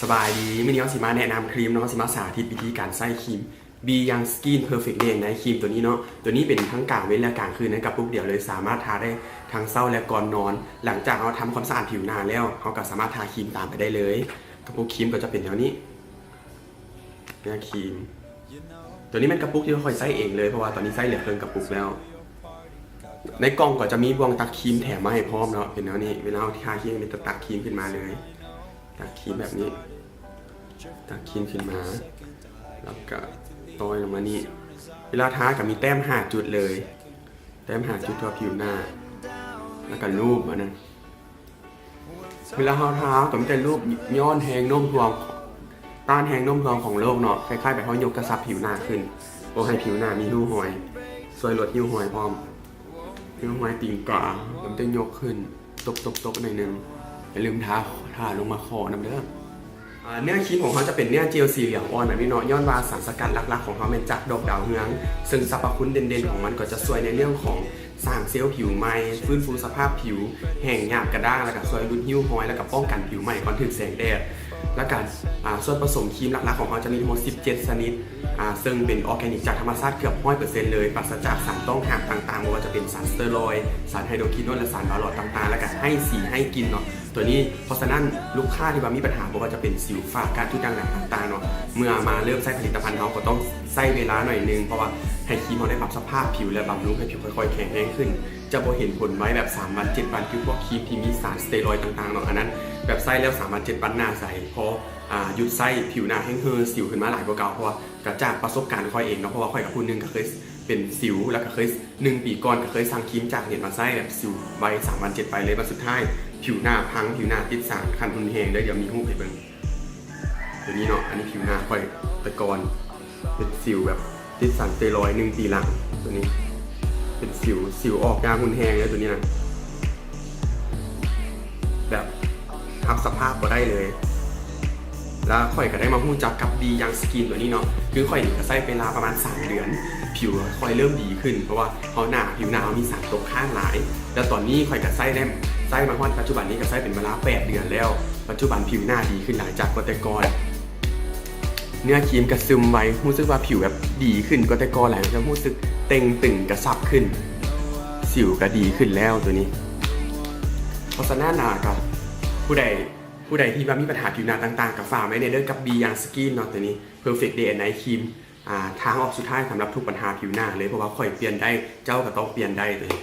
ສະບາຍດີ ມື້ນີ້ເຮົາຊິມາແນະນຳຄຣີມເນາະ ເຮົາຊິມາສາທິດວິທີການໃຊ້ຄຣີມ Be Young Skin Perfect Day and Night ຄຣີມຕົວນີ້ເນາະ. ຕົວນີ້ເປັນທັງກາງເວັນ ແລະ ກາງຄືນໃນກະປຸກດຽວເລີຍ ສາມາດທາໄດ້ທັງເຊົ້າ ແລະ ກ່ອນນອນ. ຫຼັງຈາກເຮົາທຳຄວາມສະອາດຜິວໜ້າແລ້ວ ເຮົາກໍສາມາດທາຄຣີມຕາມໄປໄດ້ເລີຍ. ກະປຸກຄຣີມກໍຈະເປັນແນວນີ້ ເນື້ອຄຣີມ. ຕົວນີ້ແມ່ນກະປຸກທີ່ຂ້ອຍໃຊ້ເອງເລີຍ ເພາະວ່າຕອນນີ້ໃຊ້ເຫຼືອເຄິ່ງກະປຸກແລ້ວ. ໃນກ່ອງກໍຈະມີບ່ອງຕັກຄຣີມແຖມມາໃຫ້ພ້ອມເນາະ ເປັນແນວນີ້. ເວລາເຮົາທາຄຣີມ ເຮົາກໍຕັກຄຣີມຂຶ້ນມາເລີຍ ຕັກຄຣີມແບບນີ້ ຕັກຄຣີມຂຶ້ນມາ ແລ້ວກະຕ່ອຍລົງມານີ້. ເວລາທາກໍມີແຕ້ມຫ້າຈຸດເລີຍ ແຕ້ມຫ້າຈຸດທົ່ວຜິວໜ້າ ແລ້ວກະລູບອັນນັ້ນ. ເວລາເຮົາທາກໍມີແຕ່ລູບ ຍ້ອນແຮງໂນ້ມຖ່ວງ ຕ້ານແຮງໂນ້ມຖ່ວງຂອງໂລກເນາະ ຄ້າຍໆແບບເຮົາຍົກກະຊັບຜິວໜ້າຂຶ້ນ ບໍ່ໃຫ້ຜິວໜ້າມີຮິ້ວຮອຍ ຊ່ວຍລົດຣິ້ວຮອຍພ້ອມ ຣິ້ວຮອຍຕີນກາ ແລ້ວມັນຈະຍົກຂຶ້ນ ຕົບໆໆໜ້ອຍໜຶ່ງ. ຢ່າລືມທາ ທາລົງມາຂໍ້ນຳເດີ້. ອາ ເນື້ອຄຣີມຂອງເຮົາຈະເປັນເນື້ອເຈວສີເຫຼືອງອ່ອນແບບນີ້ເນາະ ຍ້ອນວ່າສານສະກັດຫຼັກໆຂອງເຮົາແມ່ນຈາກດອກດາວເຮືອງ ເຊິ່ງສັບພະຄຸນເດັ່ນໆຂອງມັນກໍຈະຊ່ວຍໃນເລື່ອງຂອງສ້າງເຊວຜິວໃໝ່, ຟື້ນຟູສະພາບຜິວ, ແຫ້ງຫຍາບກະດ້າງ ແລ້ວກະຊ່ວຍຫຼຸດຣິ້ວຮອຍ ແລ້ວກະປ້ອງກັນຜິວໃໝ່ກ່ອນຖືກແສງແດດ. ແລ້ວກະ ອາ ສ່ວນປະສົມຄຣີມຫຼັກໆຂອງເຮົາຈະມີທັງໝົດສິບເຈັດຊະນິດ ອາ ເຊິ່ງເປັນອໍແກນິກຈາກທຳມະຊາດເກືອບຮ້ອຍເປີເຊັນເລີຍ ປາສະຈາກສານຕ້ອງຫ້າມຕ່າງໆ ບໍ່ວ່າຈະເປັນສານສະເຕີລອຍ, ສານໄຮໂດຣຄີໂນນ ແລະ ສານບາຫຼອດຕ່າງໆ ແລ້ວກະໄຮ້ສີໄຮ້ກິ່ນເນາະ. ຕົວນີ້ ເພາະສະນັ້ນ ລູກຄ້າທີ່ວ່າມີບັນຫາ ບໍ່ວ່າຈະເປັນສິວ, ຝ້າ, ການຈຸດ ດ່າງດຳຕ່າງໆເນາະ ເມື່ອມາເລີ່ມໃຊ້ຜະລິດຕະພັນ ເຮົາກໍຕ້ອງໃຊ້ເວລາໜ້ອຍໜຶ່ງ ເພາະວ່າໃຫ້ຄຣີມເຮົາໄດ້ປັບສະພາບຜິວ ແລະ ບຳລຸງໃຫ້ຜິວຄ່ອຍໆແຂງແຮງຂຶ້ນ. ຈະບໍ່ເຫັນຜົນໄວແບບສາມວັນເຈັດວັນ ຄືພວກຄຣີມທີ່ມີສານສະເຕີລອຍຕ່າງໆເນາະ ອັນນັ້ນແບບໃຊ້ແລ້ວສາມວັນເຈັດວັນໜ້າໃສ ພໍ ອາ ຢຸດໃຊ້ ຜິວໜ້າແຮງເຫີ່ ສິວຂຶ້ນມາຫຼາຍກວ່າເກົ່າ. ເພາະວ່າ ກະຈາກປະສົບການຂ້ອຍເອງເນາະ ເພາະວ່າຂ້ອຍກັບຜູ້ໜຶ່ງກໍເຄີຍເປັນສິວ ແລ້ວກໍເຄີຍ ໜຶ່ງປີກ່ອນກໍເຄີຍສັ່ງຄຣີມຈາກເນັດມາໃຊ້ ແບບສິວໄວ ສາມວັນເຈັດວັນເລີຍ ບັດສຸດທ້າຍຜິວໜ້າພັງ ຜິວໜ້າຕິດສານຂັ້ນຮຸນແຮງເດີ້. ດຽວມີຮູບໃຫ້ເບິ່ງ ຕົວນີ້ເນາະ ອັນນີ້ຜິວໜ້າຂ້ອຍແຕ່ກ່ອນ ເປັນສິວແບບຕິດສານສະເຕີລອຍ ໜຶ່ງປີຫຼັງ ຕົວນີ້ເປັນສິວ ສິວອອກຢ່າງຮຸນແຮງເລີຍ ຕົວນີ້ນະ ແບບຮັບສະພາບບໍ່ໄດ້ເລີຍ. ແລ້ວຂ້ອຍກໍໄດ້ມາຮູ້ຈັກກັບ Be Young Skin ຕົວນີ້ເນາະ ຄືຂ້ອຍນີ້ກໍໃຊ້ເວລາປະມານສາມເດືອນ ຜິວຂ້ອຍເລີ່ມດີຂຶ້ນ ເພາະວ່າເຮົາໜ້າ ຜິວໜ້າເຮົາມີສານຕົກຄ້າງຫຼາຍ. ແລ້ວຕອນນີ້ຂ້ອຍກໍໃຊ້ໄດ້ ໃຊ້ມາຮອດປັດຈຸບັນນີ້ກໍໃຊ້ເປັນເວລາແປດເດືອນແລ້ວ ປັດຈຸບັນຜິວໜ້າດີຂຶ້ນຫຼາຍຈາກກວ່າແຕ່ກ່ອນ. ເນື້ອຄຣີມກະຊຶມໄວ ຮູ້ສຶກວ່າຜິວແບບດີຂຶ້ນກວ່າແຕ່ກ່ອນຫຼາຍ ຈະຮູ້ສຶກເຕ່ງຕຶງກະຊັບຂຶ້ນ ສິວກະດີຂຶ້ນແລ້ວຕົວນີ້. ເພາະສະນັ້ນນະ ກະຜູ້ໃດ ຜູ້ໃດທີ່ວ່າມີບັນຫາຜິວໜ້າຕ່າງໆ ກະຝາກໄວ້ແດ່ເດີ້ ກັບ Be Young Skin ເນາະ ຕົວນີ້ Perfect Day and Night Cream ອາ ທາງອອກສຸດທ້າຍສຳລັບທຸກບັນຫາຜິວໜ້າເລີຍ ເພາະວ່າຂ້ອຍປ່ຽນໄດ້ ເຈົ້າກະຕ້ອງປ່ຽນໄດ້ຕົວນີ້.